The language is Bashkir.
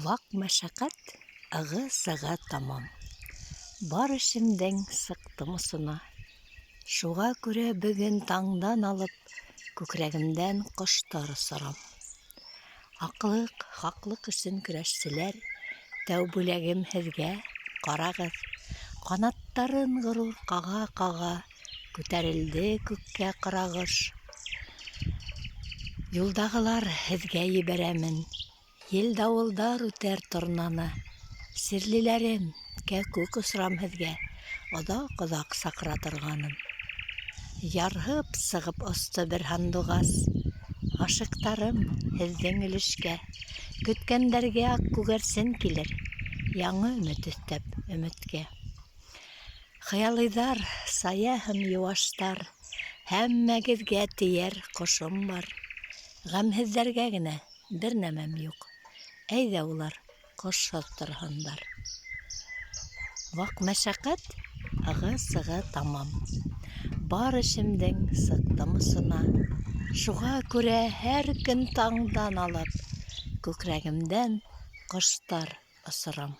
Ваҡ мәшәҡәт, ығы-зығы тамам. Бар эшемдең сыҡтым осона. Шуға күрә бөгөн таңдан алып Күкрәгемдән ҡоштар осорам. Аҡлыҡ, хаҡлыҡ өсөн көрәшселәр, Тәү бүләгем һеҙгә, ҡарағыҙ, Ҡанаттарын ғорур ҡаға-ҡаға Күтәрелде күккә ҡарағош. Юлдағылар, һеҙгә ебәрәмен Ел-дауылдар үтәр торнаны. Сирлеләрем, кәкүк осрам һеҙгә, Оҙаҡ-оҙаҡ саҡыра торғанын. Ярһып сығып осто бер һандуғас, Ғашиҡтарым, һеҙҙең өлөшкә. Көткәндәргә аҡ күгәрсен килер, Яңы өмөт өҫтәп өмөткә. Хыялыйҙар, сая һәм йыуаштар, Һәммәгеҙгә тейәр ҡошом бар. Ғәмһеҙҙәргә генә бер нәмәм юҡ, Әйҙә улар ҡошһоҙ торһондар. Ваҡ мәшәҡәт, ығы-зығы тамам. Бар эшемдең сыҡтым осона. Шуға күрә һәр көн таңдан алып, Күкрәгемдән ҡоштар осорам.